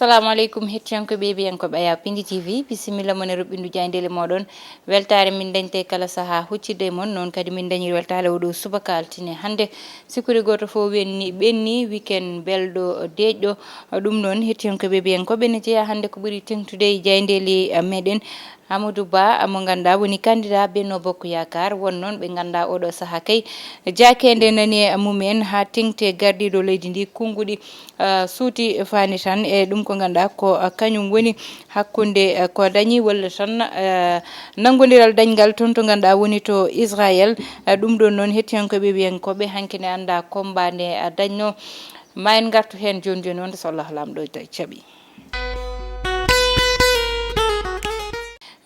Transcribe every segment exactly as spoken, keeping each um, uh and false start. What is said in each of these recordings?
Assalamu aleykum, hettiyankoɓe, ɓiyankoɓe Aya Pindi T V, bisimilla mon e ruɓɓindu jayndeli moɗon. Weltaare min dañte kala saha huccitde e mon, noon kadi min dañiri weltaare oɗo subaka altine hannde. Sikkude gooto fof wenni, ɓenni, weekend belɗo, deeƴɗo. Ɗum noon, hettiyankoɓe, ɓiyankoɓe, ne jeeya hannde ko ɓuri teŋtude e jayndeli, eh, meɗen. Amadou Ba, mo ngannduɗaa woni candidat Benno Bokk Yaakaar, won noon ɓe ngannduɗaa oɗo saha kay, jaakeende nani e mumen haa teŋti e gardiiɗo leydi ndi, kunnguɗi, eh, suuti faani tan e ɗum ko ngannduɗaa ko, eh, kañum woni hakkunde, eh, ko dañi walla tan, eh, nanngondiral dañngal toon to ngannduɗaa woni to Israël. Eh, ɗum ɗoon noon, hettiyankooɓe, ɓiyankoɓe, hanki ne annda combat nde, eh, dañno. Ma en ngartu heen jooni jooni wonde so Allah Laamɗo jaɓi.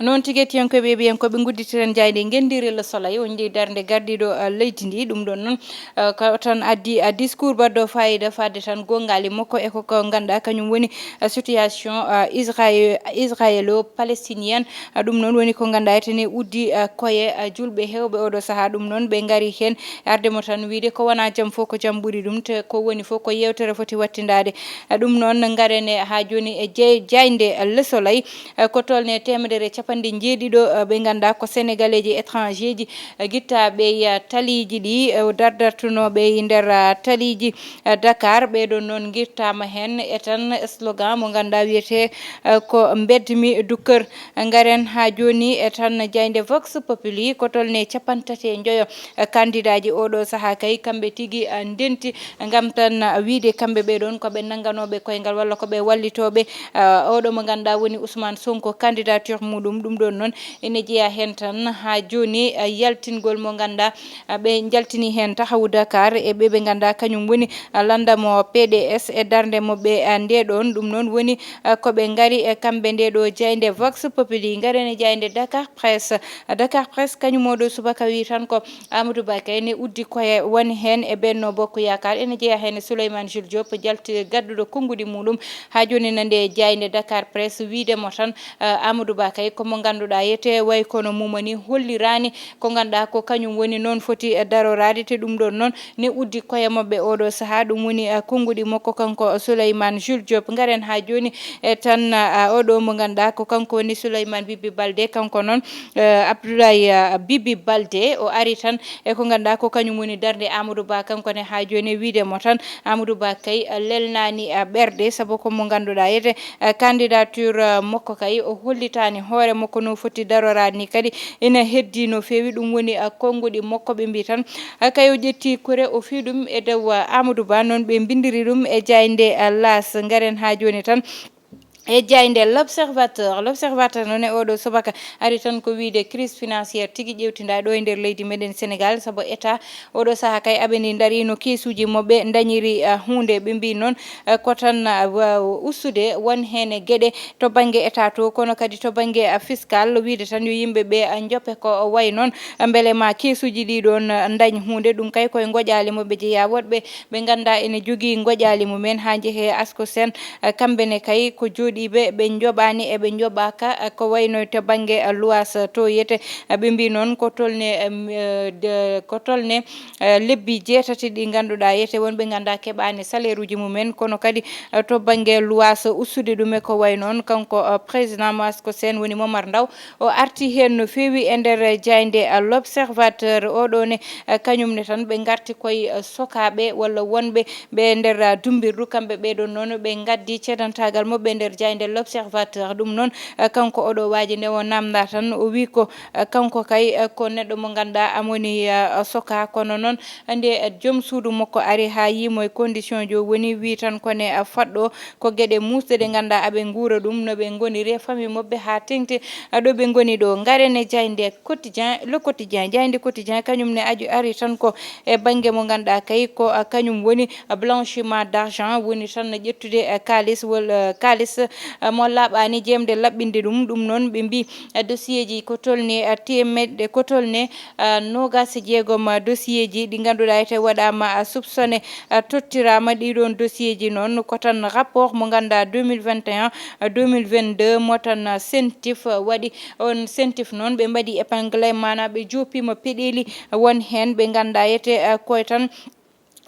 Noon tigi, hettiyankooɓe, ɓiyankoɓe, ngudditiren jayde ngenndiri Le Soleil, woni darnde gardiiɗo, eh, leydi ndi. Ɗum ɗoon noon, eh, ko tan addi, eh, discours baɗɗo fayida fadde tan gonngaali makko e ko, ko ngannduɗaa kañum woni, eh, situation, eh, Israël, israélo-palestinienne. Eh, ɗum noon woni ko ngannduɗaa etene uddi, eh, koye, eh, julɓe heewɓe oɗo saha. Ɗum noon ɓe ngari heen arde mo tan wiide ko wonaa jam fof ko jam ɓuri ɗum, te ko woni fof ko yeewtere foti wattindaade. Eh, ɗum noon ngaren e haa jooni e jey-, jaaynde, eh, Le Soleil. Eh, ko tolne teemedere e capanɗe njeeɗiɗo, eh, ɓe ngannduɗaa ko Sénégalais ji étranger ji, eh, gittaaɓe e, eh, taliiji ɗi, eh, dardartunooɓe e nder, eh, taliiji, eh, Dakar. Ɓee ɗoon noon ngirtaama heen e tan slogan mo ngannduɗaa wiyetee, eh, ko Mbedd mi du kër. Ngaren haa jooni e tan jaaynde Vox Populi, ko tolne capanɗe tati e njoyo, eh, kandidaaji oɗo saha kay, kamɓe tigi, eh, ndenti ngam tan, eh, wiide kamɓe ɓee ɗoon ko ɓe nannganooɓe koyngal walla ko ɓe wallitooɓe, eh, oɗo mo ngannduɗaa woni Ousmane Sonko, candidature muɗum. Ɗum ɗoon noon ene jeyaa heen tan haa jooni, eh, yaltingol mo ngannduɗaa, eh, ɓe njaltini heen Taxawu Dakar e ɓe ɓe ngannduɗaa kañum woni, eh, lanndamo P D S e darnde mo ɓe, eh, nde ɗoon. Ɗum noon woni, eh, ko ɓe ngari e kamɓe nde ɗo jaaynde Vox Populi. Ngaren e jaaynde Dakar Presse. Dakar Presse kañum oɗo subaka wi tan ko Amadou Ba kay ne uddi koye won heen e Benno Bokk Yaakaar. Ene jeyaa heen e Souleymane Jules Diop, jalti gadduɗo konnguɗi muɗum. Haa jooni nande e jaaynde Dakar Presse wiide mo tan, eh, Amadou Ba kay ko mo ngannduɗaa yete way kono mumani holliraani ko ngannduɗaa ko kañum woni noon foti, eh, daroraade. Te ɗum ɗoon noon ne uddi koye maɓɓe oɗo saha. Ɗum woni, eh, konnguɗi makko kanko Souleymane Jules Diop. Ngaren haa jooni e tan, eh, oɗo mo ngannduɗaa ko kanko woni Souleymane Bibi Baldé, kanko noon, eh, Abdoulaye, eh, Bibi Baldé, o ari tan e ko ngannduɗaa ko kañum woni darnde Amadou Ba, kanko ne haa jooni wiide mo tan Amadou Ba kay, eh, lelnaani, eh, ɓerɗe, sabu ko mo ngannduɗaa yete, eh, candidature, eh, makko kay o hollitaani hoore makko no foti daroraade ni kadi ina heddi no feewi. Ɗum woni, eh, konnguɗi makko ɓe mbi tan, eh, kay o ƴetti kure o fii ɗum e dow, eh, Amadou Ba, noon ɓe mbindiri ɗum e jaaynde, eh, L'As. Ngaren haa jooni tan e jaaynde L'Observateur. L'Observateur noon e oɗo subaka ari tan ko wiide crise financière tigi ƴewtinda ɗo e nder leydi meɗen Sénégal, sabu État oɗo saha kay aɓeni darino keesuji mo ɓe dañiri, ah, huunde. Ɓe mbi noon, ah, ko tan, ah, wa-, ustude won heen e geɗe to bannge État to, kono kadi to bannge, ah, fiscal, wiide tan yo yimɓe ɓe, ah, njoppe ko way noon, ah, mbele ma keesuji ɗi ɗoon, ah, dañ huunde. Ɗum kay koye ngoƴaali mo ɓe jeeya. Woɗɓe ɓe ngannduɗaa ene jogii ngoƴaali mumen haa njehee Ascosen, eh, kamɓe ne kay ko jooɗiiɓe ɓe njoɓaani e ɓe njoɓaaka, eh, ko wayno to bannge, eh, luwaas to yete. Eh, ɓe mbi noon ko tolne, em, eh, de, ko tolne, eh, lebbi jeetati ɗi ngannduɗaa yete wonɓe ngannduɗaa keɓaani salaire uji mumen, kono kadi, eh, to bannge luwaas ustude ɗum e ko way noon. Kanko, eh, président mo Ascosen woni Momar Ndaw, o arti heen no feewi e nder jaaynde, eh, L'Observateur. Oɗo ne, eh, kañum ne tan ɓe ngarti koye, eh, sokaaɓe walla wonɓe ɓe nder, ah, dumbirdu. Kamɓe ɓee ɗoon noon ɓe ngaddi ceedantaagal mo ɓe nder jaaynde L'Observateur. Ɗum noon, ah, kanko oɗo waaji nde o namda tan o wi ko, ah, kanko kay, ah, ko neɗɗo mo ngannduɗaa amoni, ah, soka, kono noon nde, ah, joom suudu makko ari haa yimo e condition jo woni wi tan ko ne, ah, faɗɗo ko geɗe muusɗe ɗe ngannduɗaa aɓe nguura ɗum no ɓe ngoniri e famille maɓɓe haa teŋti, ah, ɗo ɓe ngoni ɗo. Ngaren e jaaynde Quotidien, Le Quotidien, jaaynde Quotidien kañum ne aju ari tan ko e bannge mo ngannduɗaa kay ko, ah, kañum woni, ah, blanchiment d'argent, woni tan no ƴettude, ah, kaalis walla, ah, kaalis, ah, mo laaɓaani jeemde laɓɓinde ɗum. Ɗum noon ɓe mbi, ah, dossier ji ko tolni, ah, teemedde, ko tolni, ah, noogaas e jeegom, ah, dossier ji ɗi ngannduɗaa ete waɗaama, ah, soupçonné, ah, tottiraama. Ɗiɗon dossier ji noon ko tan rapport mo ngannduɗaa deux mille vingt et un, ah, deux mille vingt-deux mo tan, ah, CENTIF, ah, waɗi. On CENTIF noon ɓe mbaɗi épinglé, maanaa ɓe joppiima peɗeeli, won heen ɓe ngannduɗaa yete, eh, koye tan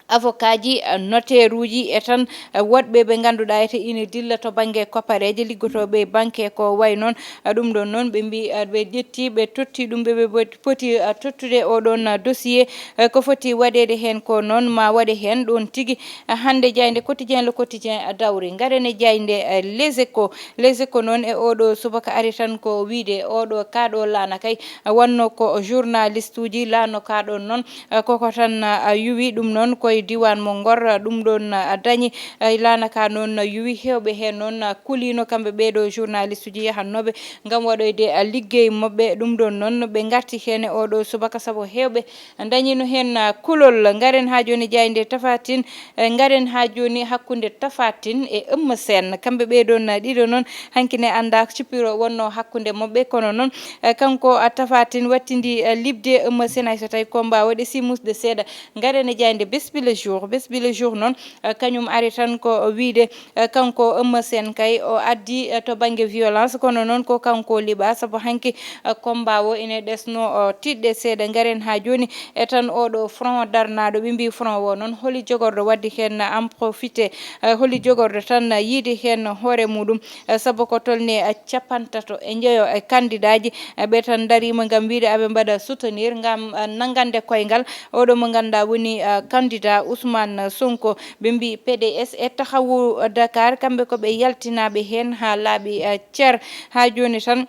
Avocat ji, eh, notaire uji e tan, eh, woɗɓe ɓe ngannduɗaa ete ina dilla to bannge koppareeje, liggotooɓe e banque, ko wayi noon. Eh, ɗum ɗoon noon, ɓe mbi, eh, ɓe ƴetti, ɓe totti ɗum ɓe, ɓe poti, eh, tottude oo ɗoon, eh, dossier. Eh, ko foti waɗeede heen ko noon, ma waɗe heen ɗoon tigi. Eh, hannde jaaynde Quotidien, Le Quotidien, eh, dawri. Ngaren e jaaynde, eh, Les Échos. Les Échos noon e oo ɗoo subaka ari tan ko wiyde oo ɗoo, kaa ɗoo laana kay, eh, wonno ko journaliste uji laano kaa ɗoon noon. Eh, koko tan, eh, yuwi ɗum noon koye diiwaan mo Ngor, eh, ɗum ɗoon, eh, dañi, eh, laana ka noon, eh, yuwi heewɓe heen noon, eh, kuliino kamɓe ɓee ɗoo journaliste uji yahannooɓe ngam waɗoyde, eh, liggey maɓɓe. Ɗum ɗoon noon ɓe ngarti heen e oo ɗoo subaka sabu heewɓe dañiino heen, eh, kulol. Ngaren haa jooni jaaynde Tapha Tine, eh, ngaren haa jooni hakkunde Tapha Tine e Eumeu Sène. Kamɓe ɓee ɗoon, eh, ɗiɗo noon hanki ne anndaa ko cippiro wonnoo hakkunde maɓɓe, kono noon, eh, kanko, eh, Tapha Tine wattindi, eh, liɓde Eumeu Sène, hay so tawi combat waɗi si musde seeɗa. Ngaren e jaaynde Bés Bi Le Jour. Bés Bi Le Jour noon, eh, kañum ari tan ko wiyde, eh, kanko Eumeu Sène kay o addi, eh, to bannge violence, kono noon ko kanko liɓa, sabu hanki, eh, combat o ene ɗesno, o tiɗɗe seeɗa. Ngaren haa jooni e tan oo ɗoo front darnaaɗo, ɓe mbi front o noon, holi jogorɗo waɗde heen en profité, eh, holi jogorɗo tan yiide heen hoore muɗum, eh, sabu ko tolni, eh, capantato e njeyo e kandidaaji, eh, ɓe tan ndariima ngam wiyde aɓe mbaɗa soutenir ngam, eh, nanngande koyngal oo ɗoo mo ngannduɗaa woni, eh, candidat Ousmane Sonko. Ɓe mbi P D S e Taxawu Dakar, kamɓe ko ɓe yaltinaaɓe heen haa laaɓi, eh, cer. Haa jooni tan,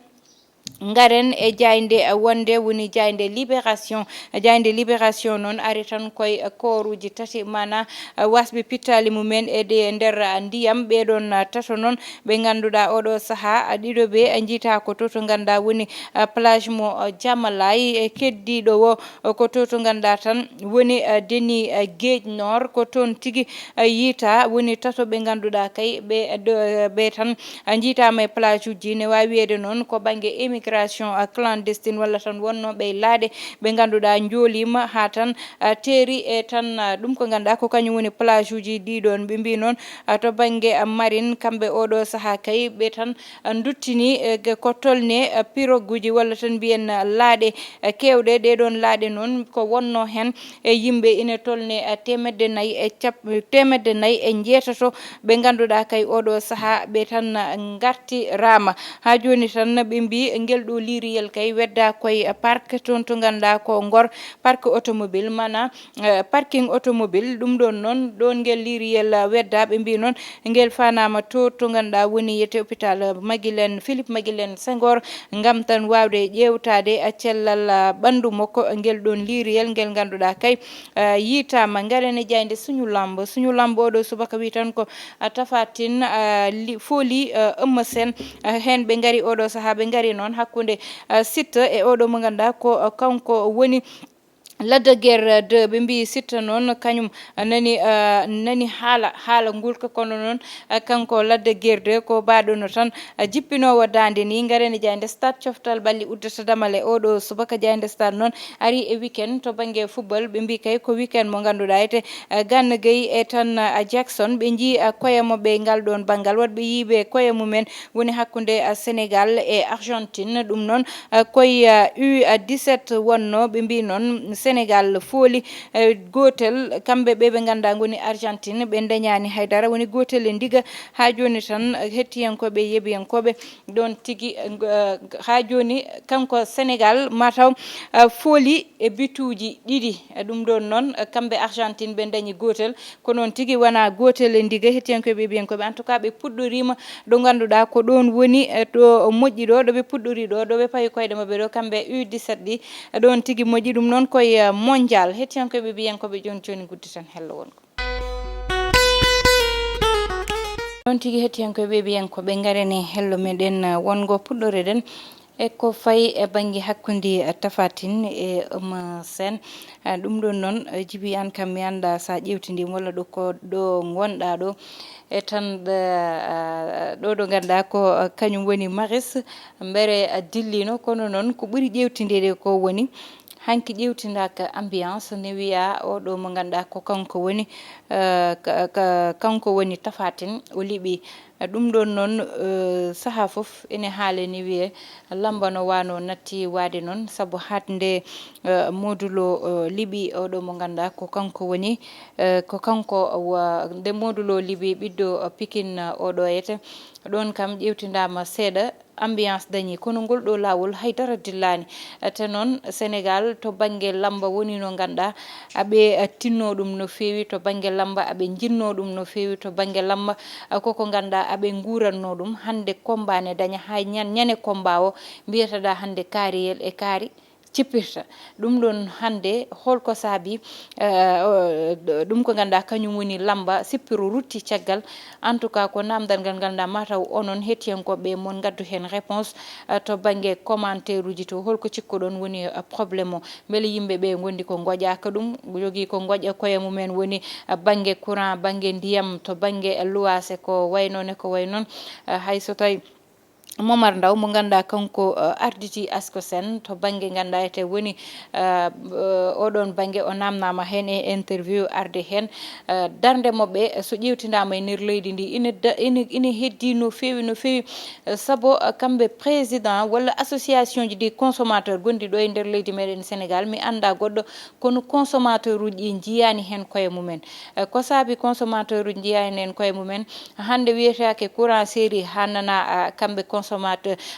ngaren e jaaynde, eh, wonde woni jaaynde Libération. Jaaynde Libération noon ari tan koye, eh, kooruuji tati, maanaa, eh, wasɓe pittaali mumen e de nder, eh, ndiyam. Ɓee ɗoon, eh, tato noon ɓe ngannduɗaa oo ɗoo sahaa, eh, ɗiɗo ɓe, eh, njiitaa ko to, to ngannduɗaa woni, eh, plage mo, eh, Jamalay, e keddiiɗo o, eh, ko to, to ngannduɗaa tan woni, eh, deni, eh, Geej Nord, ko toon tigi, eh, yiitaa. Woni tato ɓe ngannduɗaa kay ɓe, eh, do, eh, ɓe tan, eh, njiitaama e plage uji. Ne waawi wiyeede noon ko bannge immigration, eh, clandestine walla tan wonnooɓe e laaɗe ɓe ngannduɗaa njooliima haa tan, eh, teeri e tan, eh, ɗum ko ngannduɗaa ko kañum woni plage uji ɗii ɗoon. Ɓe mbi noon, eh, to bannge, eh, marine, kamɓe oo ɗoo sahaa kay ɓe tan, eh, nduttini, eh, ge-, ko tolne, eh, piroguuji walla tan mbiyen, eh, laaɗe, eh, keewɗe. Ɗee ɗoon laaɗe noon ko wonnoo heen e yimɓe ina tolne, eh, teemedde nayi e cap-, teemedde nayi e njeetato ɓe ngannduɗaa kay oo ɗoo sahaa ɓe tan, eh, ngartiraama. Haa jooni tan ɓe mbi ngel ɗoo liiriyel kay weddaa koye, eh, parc toon to ngannduɗaa ko Ngor, parc automobile, maanaa, eh, parking automobile. Ɗum ɗoon noon, ɗoon ngel liiriyel, eh, weddaa. Ɓe mbi noon ngel faanaama to, to ngannduɗaa woni wiyetee hôpital, eh, Maguilène, Philippe Maguilène Senghor, ngam tan waawde ƴeewtaade, eh, cellal, eh, ɓanndu makko. Ngel ɗoon liiriyel ngel ngannduɗaa kay, eh, yiitaama. Ngaren e jaaynde Suñu Lamb. Suñu Lamb oo ɗoo subaka wi tan ko, eh, Tapha Tine, eh, li-, fooli, eh, Eumeu Sène. Eh, heen ɓe ngari oo ɗoo sahaa, ɓe ngari noon hakkunde, eh, Siteu e oo ɗoo mo ngannduɗaa ko, eh, kanko woni Lac de Guiers deux. Ɓe mbi Siteu noon kañum nani, eh, nani haala, haala ngulka, kono noon, eh, kanko Lac de Guiers deux ko baaɗono tan, eh, jippinoowo daande ni. Ngaren e jaaynde Stade, coftal ɓalli uddata damal e oo ɗoo subaka. Jaaynde Stade noon ari e weekend to bannge football. Ɓe mbi kay ko weekend mo ngannduɗaa ete, eh, Gana Gueye e tan, eh, Jackson ɓe njii, eh, koye maɓɓe e ngal ɗoon banngal. Waɗɓe yiiɓe koye mumen woni hakkunde, eh, Sénégal e Argentine. Ɗum noon, eh, koye, eh, U dix-sept wonnoo. Ɓe mbi noon Sénégal fooli, eh, gootel, kamɓe ɓe ɓe ngannduɗaa ngoni Argentine, ɓe ndañaani hay dara, woni gootel e ndiga. Haa jooni tan, eh, hettiyankooɓe, yeeɓiyankooɓe ɗoon tigi, eh, haa jooni kanko Sénégal mataw, eh, fooli e bituuji ɗiɗi. Eh, ɗum ɗoon noon, eh, kamɓe Argentine ɓe ndañi gootel. Ko noon tigi, wonaa gootel e ndiga, hettiyankooɓe, yeeɓiyankooɓe. En tout cas, ɓe puɗɗoriima ɗo ngannduɗaa ko ɗoon woni, eh, to moƴƴi ɗo, ɗo ɓe puɗɗori ɗo, ɗo ɓe pawi koyɗe maɓɓe ɗo, kamɓe U dix-sept ɗi, eh, ɗoon tigi moƴƴi. Ɗum noon koye, eh, mondial. Hettiyankooɓe, yeeɓiyankooɓe, jooni jooni ngudditen hello wongo. Ɗoon tigi, hettiyankooɓe, yeeɓiyankooɓe, ngaren e hello meɗen, eh, wongo, puɗɗoreɗen e ko fayi e bannge hakkunde, eh, Tapha Tine e Eumeu Sène. Eh, ɗum ɗoon noon, eh, Jibi, aan kam mi anndaa so a ƴeewtindii walla ɗo ko ɗo ngonɗaa ɗo. E tan, eh, ɗo ɗo ngannduɗaa ko, eh, kañum woni Maris, mbere, eh, dilliino, kono noon ko ɓuri ƴeewtindeede ko woni hanki ƴeewtindaaka ambiance ne wiyaa oo ɗo mo ngannduɗaa ko kanko woni, eh, ka-, ka-, kanko woni Tapha Tine, o liɓi Ɗum ɗoon noon, eh, sahaa fof ene haaleni wiyee lamba no waano natti waade noon, sabu hannde, eh, Modou Lo, eh, liɓi oɗo mo ngannduɗaa ko kanko woni, eh, ko kanko wa-, nde Modou Lo liɓi ɓiɗɗo, eh, Pikine, eh, oɗo ete. Ɗoon kam ƴeewtindaama seeɗa, ambiance dañi, kono ngol ɗo laawol hay dara dillaani. Eh, te noon Senegaal to bannge lamba woni no ngannduɗaa aɓe, eh, tinno ɗum no feewi, to bannge lamba aɓe njinno ɗum no feewi, to bannge lamba, eh, koko ngannduɗaa aɓe nguuranno ɗum. Hannde combat ne daña, hay ñan-, ñande combat o mbiyataɗaa hannde kaariyel e kaari cippirta. Ɗum ɗoon hannde holko saabi, eh, o, ɗum ko ngannduɗaa kañum woni lamba sippiro rutti caggal. En tout cas, ko namdal ngal ngannduɗaa mataw onon hettiyankooɓe mon ngaddu heen réponse, eh, to bannge commentaire uji to. Holko cikkuɗon woni, eh, problème o? Mbele yimɓe ɓe ngondi ko ngoƴaaka ɗum, jogii ko ngoƴa koye mumen woni, eh, bannge courant, bannge ndiyam, to bannge luwaas e ko way noon e ko way noon, eh, hay so tawi Momar Ndaw mo ngannduɗaa kanko, eh, arditi Ascosen to bannge ngannduɗaa ete woni, eh, eh, oɗoon bannge o namnaama heen e interview arde heen, eh, darnde maɓɓe so ƴeewtindaama e nder leydi ndi ina da-, ina, ina heddii no feewi, no feewi, eh, sabu, eh, kamɓe président walla association ji des consommateurs gonɗi ɗo e nder leydi meɗen Senegaal, mi anndaa goɗɗo, kono consommateur uji ɗi njiyaani heen koye mumen. Eh, ko saabi consommateur uji njiyaani heen koye mumen? Hannde wiyetaake courant seeri haa nana, ah, kamɓe consommateur,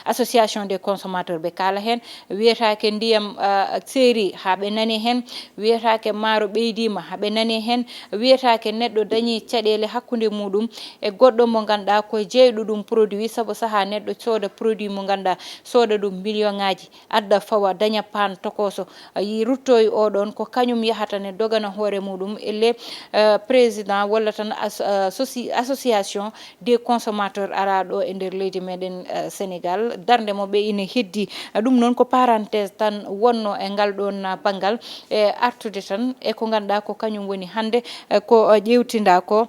association des consommateurs ɓe kaala heen. Wiyetaake ndiyam, ah, seeri haa ɓe nani heen. Wiyetaake maaro ɓeydiima haa ɓe nani heen. Wiyetaake neɗɗo dañi caɗeele hakkunde muɗum e goɗɗo mo ngannduɗaa ko jeyɗo ɗum produit, sabu sahaa neɗɗo sooda produit mo ngannduɗaa sooda ɗum million ŋaaji. Adda fawa daña paan tokoso, yi rutto e oɗon ko kañum yahata ne dogana hoore muɗum e le, eh, président walla tan as-, eh, soci-, association des consommateurs ara ɗo e nder leydi meɗen, eh, Senegaal. Darnde mo ɓe ina heddi. Ɗum noon ko parenthèse tan wonno e ngal ɗon, ah, banngal e artude tan e ko ngannduɗaa ko kañum woni hannde, eh, ko, eh, ƴeewtinda ko.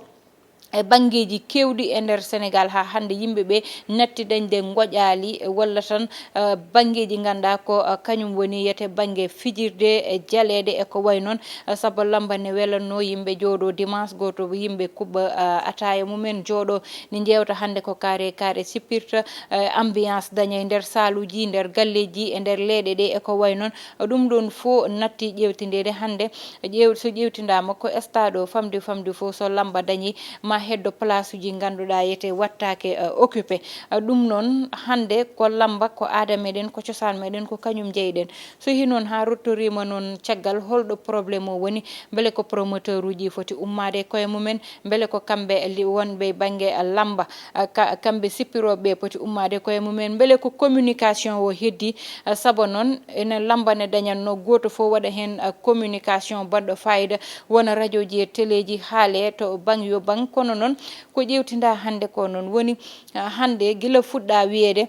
E banngeeji keewɗi e nder Senegaal haa hannde yimɓe ɓe natti dañde ngoƴaali, walla tan, eh, banngeeji ngannduɗaa ko, eh, kañum woni yete bannge fijirde e jaleeɗe e ko way noon, eh, sabu lamba ne welanno yimɓe jooɗo dimanche gooto, yimɓe kuɓɓa, eh, ataaya mumen jooɗo ne njeewta hannde ko kaare kaare sippirta, eh, ambiance daña e nder saaluuji, nder galleeji, e nder leeɗe ɗe e ko way noon. Ɗum ɗoon fof natti ƴeewtindeede hannde. Ƴeew-, so ƴeewtindaama ko stade o famɗi famɗi fof, so lamba dañi ma heddo place uji ngannduɗaa yete wattaake, eh, occupé. Eh, ɗum noon hannde ko lamba, ko aada meɗen, ko cosaan meɗen, ko kañum njeyɗen. So hii noon haa ruttoriima noon caggal, holɗo problème o woni? Mbele ko promoteur uji foti ummaade e koye mumen? Mbele ko kamɓe li-, wonɓe e bannge lamba, ah, ka-, kamɓe sippirooɓe ɓe poti ummaade koye mumen? Mbele ko communication o heddi? Ah, sabu noon ene lamba ne dañatno gooto fof waɗa heen, ah, communication baɗɗo fayida, wona radio ji e télé ji haale to bang yo bang. Kono noon ko ƴeewtinda hannde ko noon woni, ah, hannde gila fuɗɗa wiyeede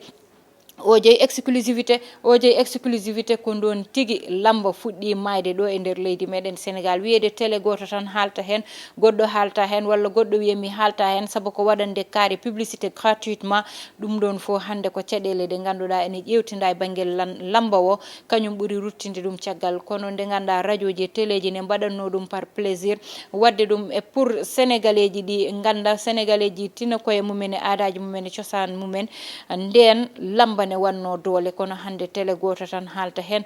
o jeyi exclusivité, o jeyi exclusivité, ko ɗoon tigi lamba fuɗɗi maayde ɗo e nder leydi meɗen Senegaal. Wiyeede télé gooto tan haalta heen, goɗɗo haalta heen, walla goɗɗo wiya mi haalta heen, sabu ko waɗande kaari publicité gratuitement. Ɗum ɗoon fof hannde ko caɗeele ɗe ngannduɗaa ene ƴeewtinda e bannge lan-, lamba o, kañum ɓuri ruttinde ɗum caggal. Kono nde ngannduɗaa radio ji e télé ji ne mbaɗatno ɗum par plaisir, waɗde ɗum e pour Sénégalais ji ɗi ngannda, Sénégalais ji tina koye mumen e aadaaji mumen e cosaan mumen, ndeen lamba ne wanno doole, kono hannde télé gooto tan haalta heen.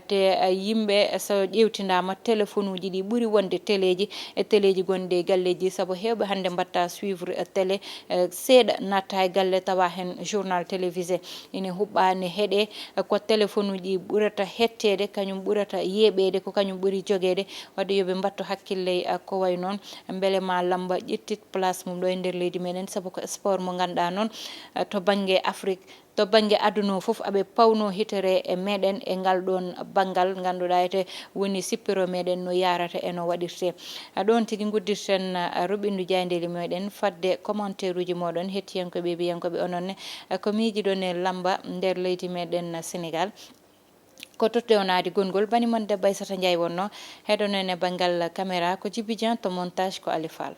Te, eh, yimɓe so ƴeewtindaama, téléphone uji ɗi ɓuri wonde télé ji e télé ji gonɗi e galleeji, sabu heewɓe hannde mbaɗta suivre, eh, télé, eh, seeɗa natta e galle tawa heen journal télévisé ine huɓɓa ne heɗe, eh, ko téléphone uji ɓurata hetteede, kañum ɓurata yeeɓeede, ko kañum ɓuri jogeede. Wadde yo ɓe mbattu hakkille, eh, ko way noon, mbele ma lamba ƴettit place mum ɗo e nder leydi meɗen, sabu ko sport mo ngannduɗaa noon, eh, to bannge Afrik, to bannge aduna o fof, aɓe pawno hitere e meɗen e ngal ɗoon banngal, ngannduɗaa ete woni sippiro meɗen no yaarata e no waɗirte. Eh, ɗoon tigi nguddirten, eh, ruɓindu jaayndeeli meɗen fadde commentaire uji moɗon, hettiyankoɓe, ɓiyankoɓe onon ne, eh, ko miijiɗon e lamba nder leydi meɗen Senegaal. Ko totte o naadi gonngol, bani mon debbo Aissata Ndiaye wonno, heɗonen e banngal caméra ko Djiby Dieng, to montage ko Ali Fall.